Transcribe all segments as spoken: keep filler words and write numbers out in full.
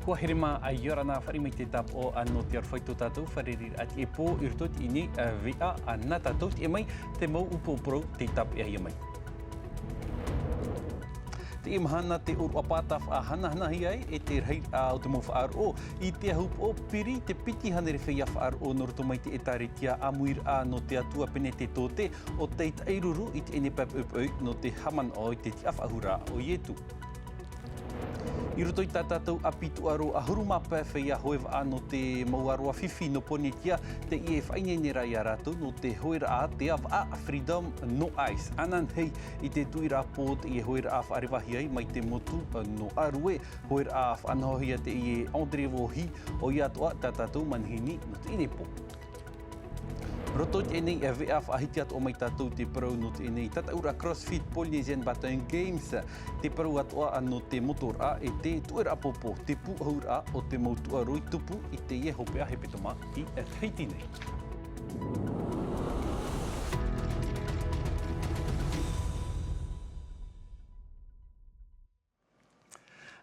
Kua here mā, ʻia ora na, fāriʻi mai te tāpaʻo nō te aroha i tō tātou fārereiraʻa i teie pō i roto i teie nei veʻa nā tātou. Teie mai te mau upoʻo parau tei tāpeʻahia mai. Teie mahana te ʻōroʻa pāta faʻahanahanahia ai e te rahiraʻa o te mau faʻaroʻo i te ahupoʻo. Piri te piti hānere feiā faʻaroʻo nō roto mai te ʻĒtārētia ʻāmuiraʻa nō te Atua Penetetote, ʻo tei taʻiruru i teie nei poʻipoʻi nō te haʻamanaʻo i te tiʻafaʻahouraʻa o Ietu. I roto i tā tātou ʻāpī tūʻaro ʻahuru mā pae feiā hoe vaʻa nō te mau ʻāroʻa fifi nō Pōrīnetia, teie e faʻaineine ra ia rātou nō te hoeraʻa, te ʻāvaʻa Freedom No Ice. Ananahi, i te tuiraʻa pō teie hoeraʻa faʻarevahia ai mai te motu nō Arue, hoeraʻa faʻanahohia teie e André Vohi, ʻoia atoʻa tā tātou manihini nō teie nei pō. Roto i teie nei veʻa, faʻahiti atoʻa mai tātou te parau nō teie nei tataʻuraʻa CrossFit Polynesian Baton Games, te parau atoʻa nō te motoraʻa e te tuʻeraʻa pōpō, te pūʻohuraʻa o te mau tūʻaro i tupu i teie hopeʻa hepetoma i Tahiti nei.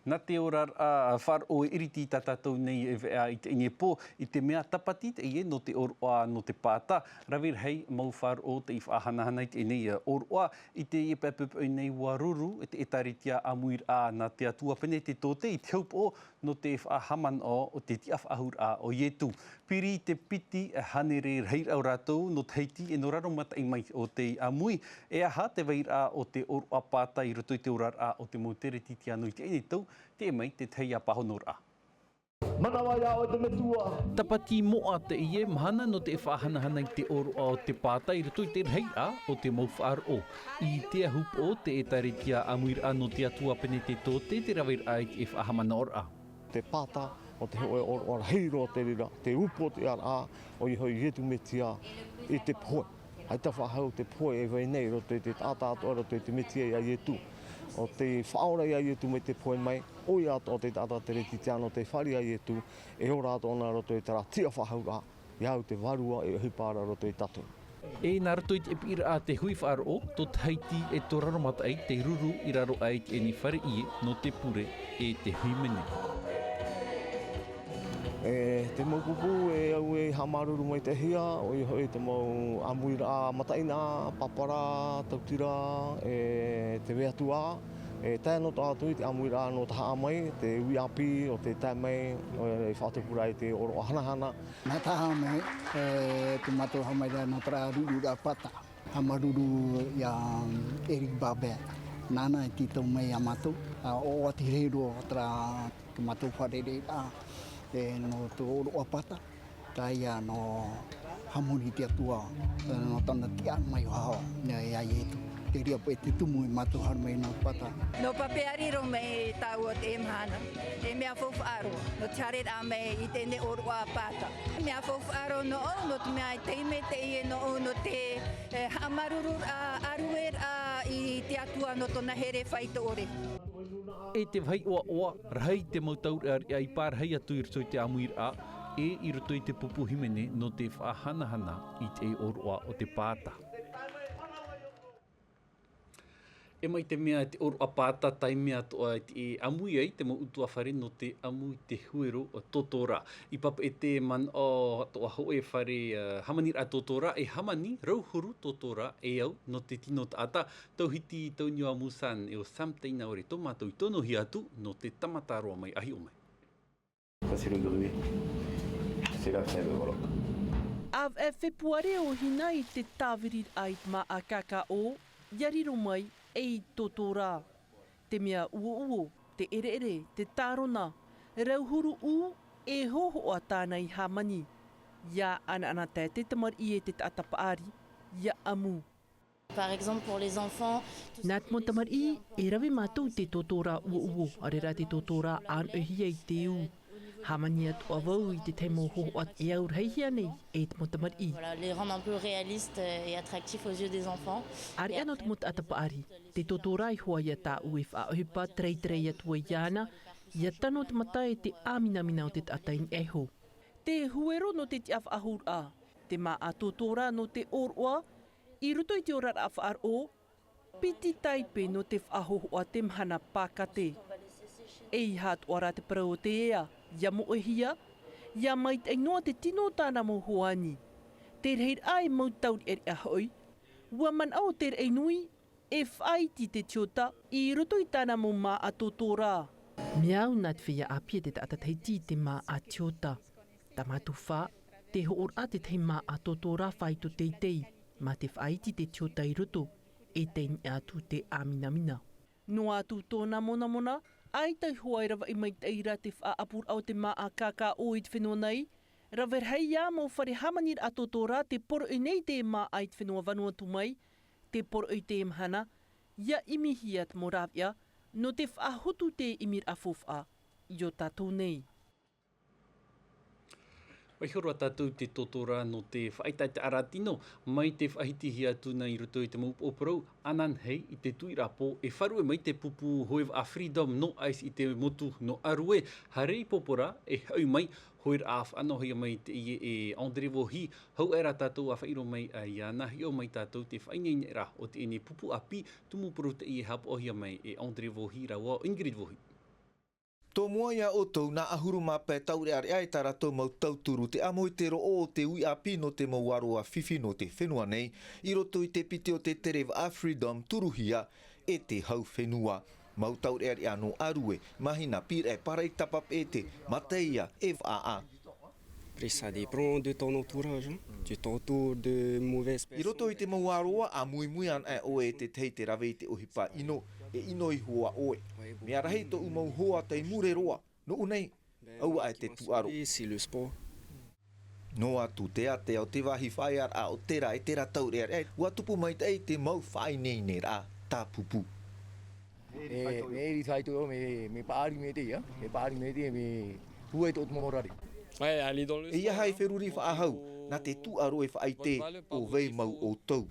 Nā te oraraʻa faʻaroʻo e iriti tā tātou nei e veʻa i teie nei pō, i te mea tāpati teie nō te ʻōroʻa nō te pāta, rave rahi mau faʻaroʻo tei faʻahanahana i teie nei ʻōroʻa. I teie poʻipoʻi nei ʻua ruru e te ʻĒtārētia ʻāmuiraʻa nā te Atua Penetetote i te ahupoʻo nō te faʻahaʻamanaʻo o te tiʻafaʻahouraʻa o Ietu. Piri te piti hānere rahiraʻa o rātou nō Tahiti e nō Raromataʻi mai o tei ʻāmui. E aha te vairaʻa o te ʻōroʻa pāta i roto i te oraraʻa o te mau Teretitiano i teie nei tau? Teie mai te tahi ā pāhonoraʻa. Manava iā ʻoe te Metua. Tāpati moʻa teie mahana nō te faʻahanahana i te ʻōroʻa o te pāta i roto i te rahiraʻa o te mau faʻaroʻo. I te ahupoʻo te ʻĒtārētia ʻāmuiraʻa nō te Atua Penetetote te raveraʻa i te faʻahaʻamanaʻoraʻa. Te pāta, ʻo te hōʻē ʻōroʻa rahi roa te reira, te upoʻotiʻaraʻa o Ietu Metia i te pohe. ʻAita faʻahou te pohe e vai nei i roto i te taʻata atoʻa, i roto i te Metia iā Ietu. ʻO te faʻaora iā Ietu mai te pohe mai, ʻoia atoʻa te taʻata Teretitiano tei fāriʻi iā Ietu, e ora atoʻa na i roto i terā tiʻafaʻahouraʻa, ʻia au te vārua e ʻohipa ra i roto iā tātou. E nā roto i te ʻēpīraʻa te hui faʻaroʻo, tō Tahiti e tō Raromataʻi tei ruru i raro aʻe i teie nei fare ʻie nō te pure e te hīmene. E te mau pupu e au e haʻamāuruuru maitaʻihia, ʻoia hoʻi te mau ʻāmuiraʻa mataʻeinaʻa, pāpara, tautira, e te veatua, e tae noa atu i te ʻāmuiraʻa nō Tahaʻa mai, te uʻi ʻāpī ʻo tē tae mai, ʻoia e faʻatupu ra i te ʻōroʻa hanahana. Nā Tahaʻa mai, e te mātou haʻamaitaʻi nō terā rururaʻa pāta. Haʻamāuruuru iā Eric Barber. Nāna e tītau mai iā mātou, ʻa, ʻo, ʻo ʻati rahi roa terā tō mātou fārereiraʻa, e, nō te ʻōroʻa pāta, tā ia nō haʻamori i te Atua, e, nō tāna tiʻa mai faʻahou, e, iā Ietu. Te reira paʻi te tumu e mātou haere mai nō pāta. Nō Papeʻariro mai tāua teie mahana, e mea faufaʻa roa, nō te haereraʻa mai i teie nei ʻōroʻa pāta. Mea faufaʻa roa nōʻu, nō te mea e taime teie nōʻu, nō te, e, haʻamāuruururaʻa, ʻārueraʻa i te Atua nō tōna here faito ʻore. E te vāhi ʻoaʻoa, rahi te mau taureʻareʻa i pārahi atu i roto i te ʻāmuiraʻa, e i roto i te pupu hīmene nō te faʻahanahana i te ʻōroʻa o te pāta. E mai te mea te ʻōroʻa pāta, taime atoʻa e ʻāmui ai te mau ʻutuāfare nō te ʻamu i te huero tōtōrā. I Papeʻete, manaʻo atoʻa hōʻē fare, ā, hāmaniraʻa tōtōrā, e hāmani rauhuru tōtōrā e au nō te tino taʻata. Tauhiti Tony Amusan e ʻo Sam Teinaore tō mātou i tonohia atu nō te tāmata roa mai, ʻa hiʻo mai. Ça, c'est le bruit. C'est la fin de, voilà. ʻAvaʻe Fepuare o Hina i te tāviriraʻa i te māʻa kākāʻō, ʻia riro mai ei tōtōrā. Te mea uouo, te ʻereʻere, te tārona, rauhuru ʻū, e hōhoʻa tāna i hāmani. ʻIa ʻanaʻanatae te tamariʻi e te taʻata paʻari, ʻia ʻamu. Par exemple, pour les enfants, tout ce qui est... Nā te mau tamariʻi, e rave mātou i te tōtōrā uouo, ʻaore rā te tōtōrā ʻānoʻihia i te ū. Hāmani atoʻa vau i te tahi mau hōhoʻa e au rahihia nei e te mau tamariʻi. Voilà, les rendre un peu réalistes, euh, et attractifs aux yeux des enfants. ʻĀreʻa nō te mau taʻata paʻari, te tōtōrā iho ā ia tāʻu e faʻaʻohipa, tereiterei atu ai iāna, ʻia tano te mata e te ʻāminamina o te taʻata i niʻa iho. Te huero nō te tiʻafaʻahouraʻa, te māʻa tōtōrā nō te ʻōroʻa, i roto i te oraraʻa faʻaroʻo, piti taipe nō te faʻahōhoʻa te mahana pākate. E ʻeiaha atoʻa rā te parau o te ea, ʻia moʻehia, ʻia maitaʻi noa te tino o tāna mau hoa ani. Te rahiraʻa e mau taureʻareʻa hoʻi, ʻua manaʻo te raʻi nui, e faʻaiti te tiota i roto i tāna mau māʻa tōtōrā. Mea au nā te feiā ʻāpī e te taʻata Tahiti i te māʻa tiota. Tā mātou fā, te hoʻoraʻa tētahi māʻa tōtōrā faito teitei, mā te faʻaiti te tiota i roto, e tei niʻa atu te ʻāminamina. Noa atu tōna monamona, ʻaita i hoa e ravaʻi maitaʻi ra te faʻaʻapuraʻa o te māʻa kākāʻō i te fenua nei, rave rahi ā mau fare hāmaniraʻa tōtōrā te poroʻi nei te māʻa i te fenua Vanuatu mai, te poroʻi te mahana, ʻia ʻimihia te mau rāveʻa, nō te faʻahotu te ʻimiraʻa faufaʻa, i ō tātou nei. Vaiiho roa tātou te tōtōrā nō te faʻaʻetaʻetaʻaraʻa tino, mai te faʻahitihia atu nei i roto i te mau upoʻo parau, ananahi i te tuiraʻa pō, e faʻaruʻe mai te pupu hoe vaʻa Freedom no Ice i te motu nō Arue, haere i Porapora, e hoʻi mai, hoeraʻa faʻanahohia mai teie e André Vohi, hou aʻe rā tātou ʻa faʻaʻiro mai, ā, iāna hiʻo mai tātou te faʻaineineraʻa o teie nei pupu ʻāpī, tumu parau teie haʻapaʻohia mai e André Vohi rāua ʻo Ingrid Vohi. Tō mua ia ʻoutou nā ʻahuru mā pae taureʻareʻa e tā rātou mau tauturu te ʻamo i te roʻo o te uʻi ʻāpī nō te mau ʻāroʻa fifi nō te fenua nei, i roto i te piti o te tere vaʻa Freedom turuhia e te hau fenua. Mau taureʻareʻa nō Arue, Mahina, Pīraʻe, Paraitapa, Papeʻete, Mataia, e Vaʻaʻa. Après, ça dépend de ton entourage, hein. Tu t'entoures de mauvaises personnes. I roto i te mau ʻāroʻa, ʻāmuimui ana ʻoe e tētahi te rave i te ʻohipa ʻino, e ʻino iho ā ʻoe. Mea rahi tōʻu mau hoa tei mure roa, nōʻu nei, ʻaua ʻae te tūʻaro. C'est le sport. Noa atu te ātea o te vāhi faʻaearaʻa o terā e terā taureʻareʻa, ʻua tupu maitaʻi te mau faʻaineineraʻa tāpupu. E, mea ʻere i te faito, me, me paʻari mai teie, me paʻari mai teie, me hua i tō te mau rare. Ouais, aller dans le sport, hein. E ʻeiaha e feruri faʻahou, nā te tūʻaro e faʻaʻite ʻo vai mau ʻoutou.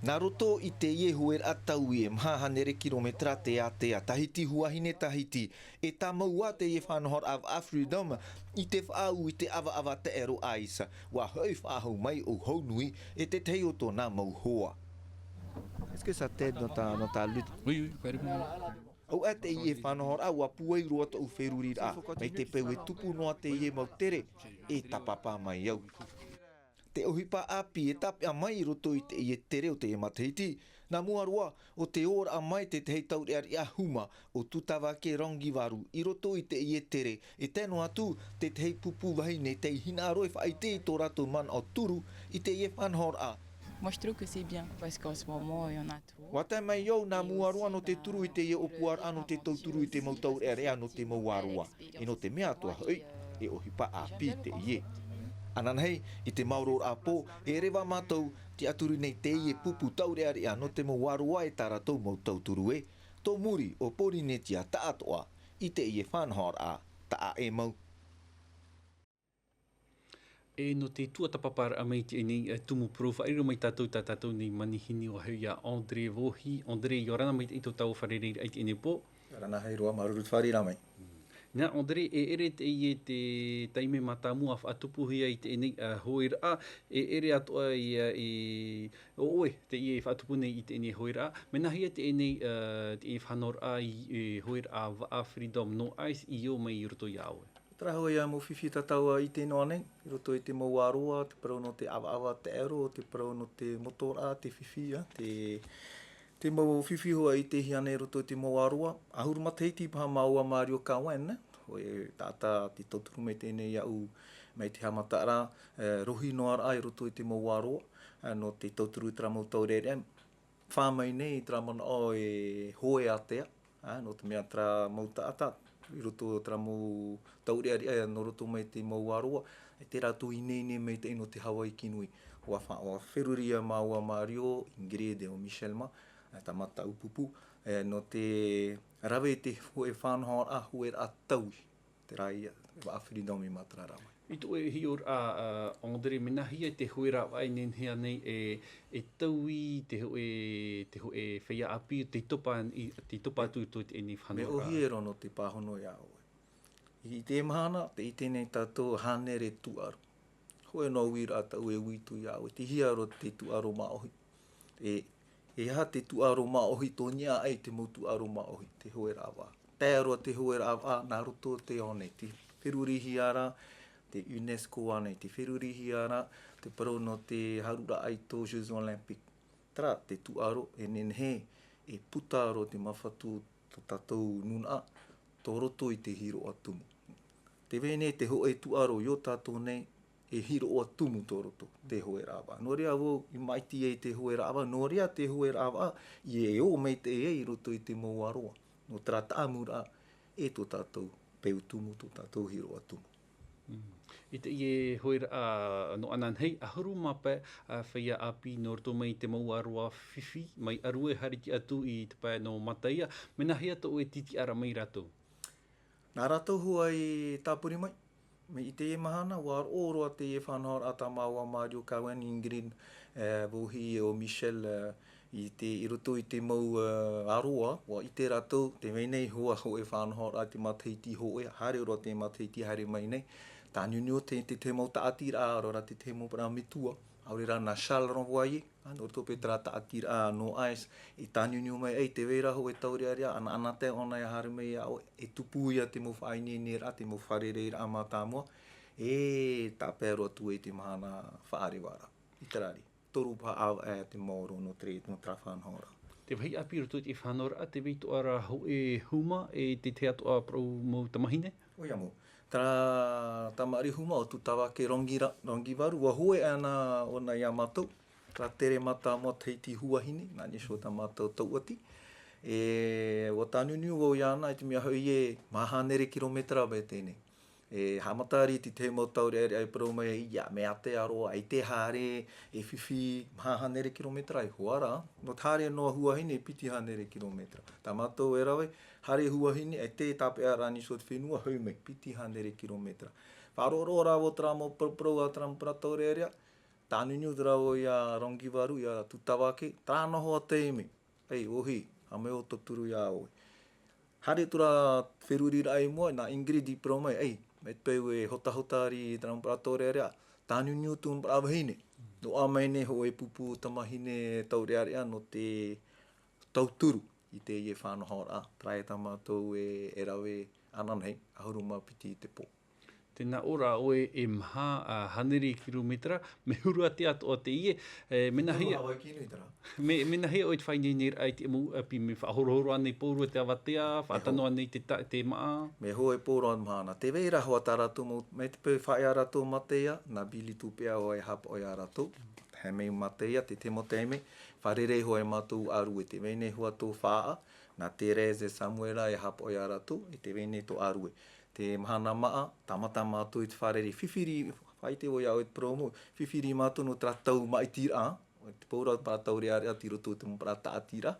Nā roto i teie hoeraʻa taui e maha hānere kirometera te ātea Tahiti, Huahine Tahiti, e tāmau ā teie faʻanahoraʻa vaʻa Freedom i te faʻaū i te ʻavaʻava taʻero Ice, ʻua hoʻi faʻahou mai ʻo Haunui e tētahi o tōna mau hoa. Est-ce que ça t'aide dans ta, dans ta lutte ? Oui, oui, carrément. ʻAuʻa teie faʻanahoraʻa ʻua pūai roa tōʻu feruriraʻa, mai te peu e tupu noa teie mau tere, e tāpapa mai au. Te ʻohipa ʻāpī e tāpeʻa mai i roto i teie tere o teie matahiti, nā mua roa, ʻo te ora mai tētahi taureʻareʻa huma ʻo Tutavake Rangivaru i roto i teie tere, e tae noa atu tētahi pupu vahine tei hinaʻaro e faʻaʻite i tō rātou manaʻo turu i teie faʻanahoraʻa. Moi, je trouve que c'est bien, parce qu'en ce moment, il y en a trop. ʻUa tae mai au nā mua roa nō te turu i teie ʻōpuaraʻa nō te tauturu i te mau taureʻareʻa nō te mau ʻāroʻa, e nō te mea atoʻa hoʻi, e ʻohipa ʻāpī teie. Ananahi, i te maororaʻa pō, e reva mātou, tiʻaturi nei teie pupu taureʻareʻa nō te mau ʻāroʻa e tā rātou mau tauturu ē, tō muri o Pōrīnetia taʻatoʻa, i teie faʻanahoraʻa, taʻa ʻē mau. E nō te tuatāpaparaʻa mai i teie nei, e, tumu parau, faʻaʻite mai tātou, tā tātou nei manihini ʻua hoʻi ia André Vohi. André, ʻia ora na maitaʻi tō tāua fārereiraʻa i teie nei pō. ʻIa ora na, haere roa, māuruuru te fārereiraʻa mai. Nā André, e ʻere teie te taime mātāmua faʻatupuhia i teie nei, ā, hoeraʻa, e ʻere atoʻa ia e, ʻo ʻoe, teie e faʻatupu nei i teie nei hoeraʻa. Mea nāhea teie nei, ā, teie faʻanahoraʻa i, e, hoeraʻa vaʻa Freedom no Ice i ō mai i roto iā ʻoe? Terā hoʻi ia mau fifi tā tāua i ʻite noa nei, i roto i te mau ʻāroʻa, te parau nō te ʻavaʻava taʻero, te parau nō te motoraʻa, te fifi, ā, te, te mau fifi hoʻi i ʻitehia nei i roto i te mau ʻāroʻa. ʻAhuru matahiti paha māua Mario Cowan, ē, hōʻē taʻata tei tauturu mai teie nei iāʻu mai te haʻamataraʻa, e, rohi noa raʻa i roto i te mau ʻāroʻa, ā, nō te tauturu i terā mau taureʻareʻa. Fā mai nei i terā manaʻo e hoe ātea, ā, nō te mea terā mau taʻata, i roto i terā mau taureʻareʻa nō roto mai te mau ʻāroʻa, e te rātou ineine maitaʻi nō te Hawaiki nui. ʻUa fa-, ʻua feruri ia māua Mario, Ingrid e ʻo Michel mā, ā, tāmata ʻupupu, e, nō te rave i te hōʻē faʻanahoraʻa, hoeraʻa taui. Terā ia, e vaʻa Freedom i matara rā mai. I tō ʻoe hiʻoraʻa, ā, André, mea nāhea te hoeraʻa vaʻa e nehenehe nei e, e taui te hōʻē, te hōʻē feiā ʻāpī, tei topa i, tei topa atu i tō teie nei faʻanahoraʻa? Mea ʻōhie roa nō te pāhono iā ʻoe. I te mahana, tē ʻite nei tātou hānere tūʻaro. Hōʻē noa uiraʻa tau e uiuitū iā ʻoe, tei hea roa te tūʻaro māʻohi. E, e aha te tūʻaro māʻohi, tō niʻa aʻe i te mau tūʻaro māʻohi, te hoeraʻa vaʻa. Tae roa te hōʻē rāvaʻa nā roto o te ao nei, te ferurihia ra te UNESCO ānei, te ferurihia ra te parau nō te hāruʻraʻa i tō Jeux Olympiques. Terā te tūʻaro e nehenehe e puta roa te māfatu tō tātou nūnaʻa tō roto i te hiroʻa tumu. Te vai nei te hōʻē tūʻaro i ō tātou nei, e hiroʻa tumu tō roto te hōʻē rāvaʻa. Nō reira vau i maʻiti ai te hōʻē rāvaʻa, nō reira te hōʻē rāvaʻa i e ō maitaʻi ai i roto i te mau aroa. Nō terā taʻamuraʻa e tō tātou peu tumu, tō tātou hiroʻa tumu. Mm. I teie hōʻē rā, ā, nō ananahi, ʻahuru mā pae, ā, feiā ʻāpī nō roto mai i te mau aroa fifi, mai ʻArue haere atu i te pae nō Mataia, mea nāhea tō ʻoe tītiʻaraʻa mai rātou? Nā rātou hoʻi i tāpiri mai. Mai i teie mahana, ʻua roʻo roa teie faʻanahoraʻa tā māua Mario Cohen, Ingrid, e, Vauhi, ʻo Michel, e, i te, i roto i te mau, e, aroa, ʻua ʻite rātou, te vai nei hoʻi hōʻē faʻanahoraʻa te matahiti hōʻē, haere roa te matahiti haere mai nei. Tāniuniu te, te, te mau tāʻatiraʻa, ʻaore rā te, te mau parau metua, ʻaore rā nā Charles Renvoyer, ā, nō roto paʻi terā tāʻatiraʻa nō ice, i tāniuniu mai ai te vai ra hōʻē taureʻareʻa, ʻanaʻanatae ʻōna e haere mai iā ʻoe, e tupu ia te mau faʻaineineraʻa, te mau fārereiraʻa mātāmua, e tāpae roa atu ai te mahana faʻarevaraʻa. I terā rā, toru paha ʻāvaʻe te maoro nō te, nō terā faʻanahoraʻa. Te vāhi ʻāpī roto i te faʻanahoraʻa, te vai atoʻa ra hōʻē huma, e te tahi atoʻa parau mau tamāhine? ʻOia mau. Terā tamariʻi huma ʻo Tutavake Rangira-, Rangivaru, ʻua hōʻē ʻana ʻōna iā mātou, terā tere mātāmua Tahiti Huahine, nā Nīsio tā mātou tauʻati. E, ʻua tāniuniu vau iāna, i te mea hoʻi e maha hānere kirometera paʻi teie nei. E haʻamata ʻāreʻa i te tahi mau taureʻareʻa e parau mai, ʻia, mea ātea roa, ʻaita e haere, e fifi, maha hānere kirometera, e hoa rā, nō te haere noa Huahine, e piti hānere kirometera. Tā mātou e rave, haere Huahine, ʻaita e tāpeʻa ra Nīsio te fenua, hoʻi mai, piti hānere kirometera. Faʻaroʻo rā vau terā mau paraparau a terā mau parau taureʻareʻa, tāniuniu terā vau iā Rangivaru, iā Tutavake, terā noa hoʻi te taime. Ei, Vauhi, haere mai ʻo Toturu iā ʻoe. Haere atu ra feruriraʻa i mua, nā Ingrid i parau mai, ei, mai te peu e hotahota ʻāreʻa i terā mau parau taureʻareʻa, tāniuniu atu mau parau vahine. Noaʻa mai nei hōʻē pupu tamāhine taureʻareʻa nō te tauturu i teie faʻanahoraʻa, terā ia tā mātou e, e rave ananahi, ʻahuru mā piti te pō. Tēnā ʻoe rā ʻoe e maha, ā, hānere kirometera, mea huru ātea atoʻa teie, e, mea nāhea, Hawaiki nui terā. Mea, mea nāhea ʻoe te faʻaineineraʻa i te mau ʻāpī, mea faʻahorohoro ānei pauroa te avatea, faʻatano ānei te ta-, te māʻa? Mea hōʻē pauroa mahana. Te vai ra hoʻi tā rātou mau, mai te peu faʻaea rātou Mataia, nā Billy Tupeʻa hoʻi e haʻapaʻo iā rātou. Haere mai Mataia, te tahi mau taime, fārerei hoʻi mātou ʻĀrue, te vai nei hoʻi tō Faʻaʻa, nā Thérèse Samuela e haʻapaʻo iā rātou, e te vai nei tō ʻĀrue. Te mahana māʻa, tāmata mātou i te fārerei, fifi riʻi, faʻaʻite vau iā ʻoe te parau mau, fifi riʻi mātou nō terā tau maʻitiraʻa, te pauroa parau taureʻareʻa i roto i te mau parau tāʻatiraʻa,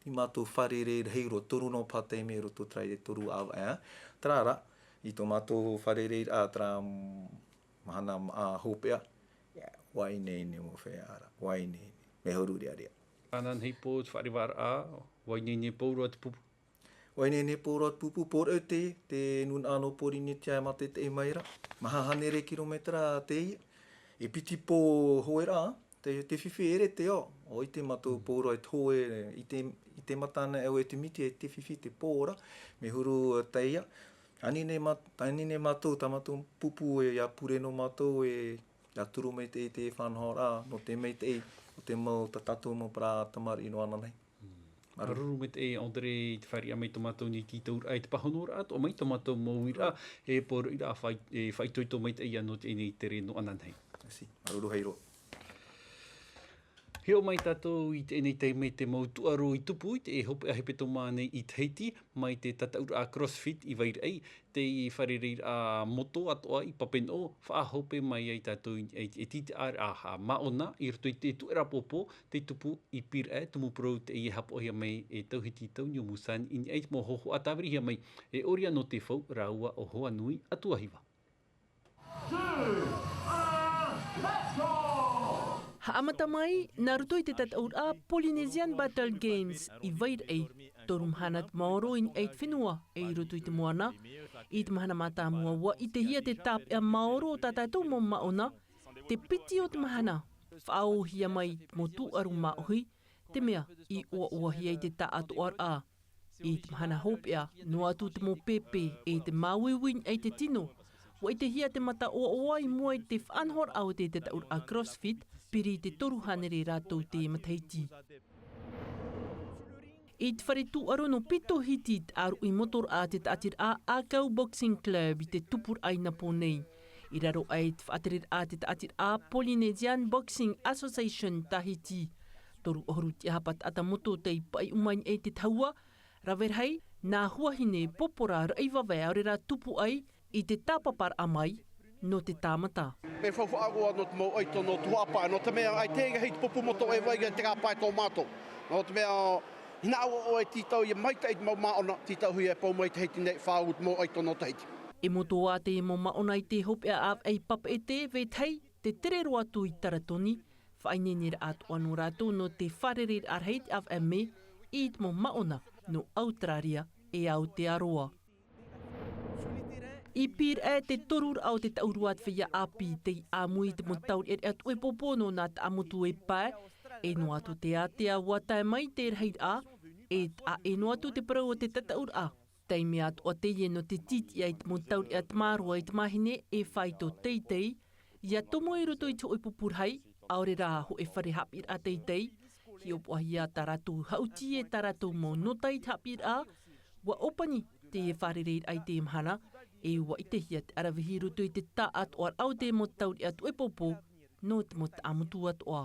i mātou fārerei rahi roa, toru noa paha taime i roto terā i te toru ʻāvaʻe, ā. Terā rā, i tō mātou fārereiraʻa terā, mm, mahana māʻa hopeʻa, ʻua ineine mau feiā ra, ʻua ineine, mea huru riʻariʻa. Ananahi pō te faʻarevaraʻa, ʻua ineine pauroa te pupu. ʻUa ineine pauroa te pupu, pōroʻi te, te nūnaʻa nō Pōrīnetia e mātaʻitaʻi mai ra. Maha hānere kirometera teie. E piti pō hōʻē rā, te, te fifi ʻere te ao. ʻUa ʻite mātou pauroa e te hōʻē, i te, i te mata ana e au e te miti, e te fifi te pō ra. Mea huru teie. Ani nei mā-, ani nei mātou, tā mātou pupu e ʻia pure noa mātou e ʻia turu mai te, te faʻanahoraʻa, nō te maitaʻi o te mau, tā tātou mau parau tamariʻi noa ananahi. Māuruuru. Māuruuru maitaʻi, André, i te fāriʻi mai tō mātou nei tītauraʻa i te pāhonoraʻa, atoʻa mai tō mātou mau uiraʻa, e pōroʻiraʻa fai-, e faʻaitoito maitaʻi anō teie nei tere noa ananahi. Merci. Māuruuru hai roa. Hiʻo mai tātou i teie nei taime te mau tūʻaro i tupu i te hopeʻa hepetoma nei i Tahiti, mai te tataʻuraʻa CrossFit i Vairaʻi, te fārereiraʻa moto atoʻa i Papenoʻo, faʻahope mai ai tātou i, i, i te tītiʻaraʻa māʻona, i roto i te tuʻeraʻa pōpō, tei tupu i Pīraʻe, tumu parau teie e haʻapaʻohia mai e Tauhiti Tauniu Musani, i niʻa i te mau hōhoʻa tāvirihia mai e ʻOria nō Te Fau rāua ʻo Hoanui Atuahiva. Haʻamata mai, nā roto i te tataʻuraʻa Polynesian Battle Games i Vairaʻi, toru mahana te maoro i niʻa i te fenua, e i roto i te moana. I te mahana mātāmua ʻua ʻitehia te tāpeʻa maoro o tā tātou mau māʻona, te piti o te mahana, faʻaōhia mai te mau tūʻaro māʻohi, te mea i ʻoaʻoahia ai te taʻatoʻaraʻa. I te mahana hopeʻa, noa atu te mau pēpē e te māuiui i te tino. Ua ʻitehia te mata ʻoaʻoa i mua i te faʻanahoraʻa o te tataʻuraʻa CrossFit, piri i te toru hānere rātou te matahiti. I te fare tūʻaro nō Pito Hiti te ʻāruʻi motoraʻa te taʻatiraʻa ʻĀkau Boxing Club i te tupuraʻa i Nāpō nei. I raro aʻe i te faʻatereraʻa te taʻatiraʻa Polynesian Boxing Association Tahiti. Toru ʻahuru tiʻahapa taʻata moto tei paʻiʻu mai nei te tahua, rave rahi, nā Huahine, Popora, Raʻivavae, ʻaore rā Tupuaʻi, i te tāpaparaʻa mai, nō te tāmata. Me faufaʻa roa nō te mau ʻaito nō te hoʻapaʻa, nō te mea ʻaita e rahi te pupu moto e vai i te rāpae tō mātou. Nō te mea, hinaʻaro ʻoe e tītau ia maitaʻi te mau māʻona, tītauhia e pau mai Tahiti nei, fāu te mau ʻaito nō Tahiti. E moto ā te mau māʻona i te hopeʻa ʻāvaʻe i Papeʻete, Vetahi, te tere roa atu i Taratoni, faʻaineineraʻa atoʻa nō rātou nō te fārereiraʻa rahi te ʻāvaʻe mē, i te mau māʻona nō Autarāria e Aotearoa. I pīraʻe te toruraʻa o te taʻurua te feiā ʻāpī tei ʻāmui i te mau tauriʻariʻa tuʻepopo nō nā Taʻamotu e pae, e noa atu te ātea ua tae mai te rahiraʻa, e taʻa e noa atu te parau o te tataʻuraʻa. Taime atoʻa teie nō te tītiʻa i te mau tauriʻa tamaroa i te mahine e faito teitei, ia tomo i roto i te hōʻē pupu rahi, ʻaore rā hōʻē fare haʻapiʻiraʻa teitei, hiʻopoʻahia tā rātou haʻuti e tā rātou mau nota i te haʻapiʻiraʻa, ua ʻōpani te fārereiraʻa i te mahana, e ua ʻitehia te ʻaravihi i roto i te taʻatoʻaraʻa o te mau tauriʻa tuʻepopo, nō te mau Taʻamotu atoʻa.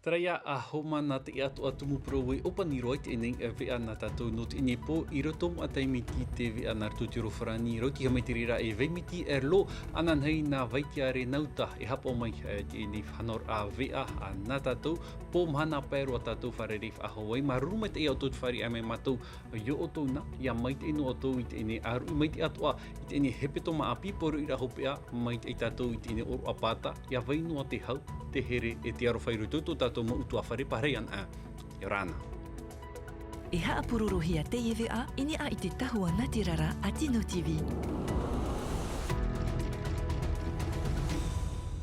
Terā ia, ʻa Homa nā te ʻatoʻa tumu parau e ʻōpani roa i teie nei veʻa nā tātou nō teie nei pō, i roto maʻa taime i te veʻa nā roto i te ʻorofarani, rauti haʻamaitaʻi ra e Vaimiti Erlo, ananahi nā Vaitiare Nauta, e haʻapaʻo mai, e, teie nei faʻanahoraʻa veʻa, ā, nā tātou, pō mahana pae roa tātou fārerei faʻahou ai, māuruuru maitaʻi ā ʻoutou i te fāriʻi mai iā mātou, i ō ʻoutou nā, ʻia maitaʻi noa ʻoutou i teie nei ʻāruʻi maitaʻi atoʻa, i teie nei hepetoma ʻāpī poroʻi ra hopeʻa, maitaʻi tātou i teie nei ʻōroʻa pāta, ʻia vai noa te hau, te here, e te aroha i roto i tō tātou mau ʻutuāfare pārahi ana. ʻIa ora na. E haʻapurorohia teie veʻa, i niʻa i te tahua nā te rara a Tino TV.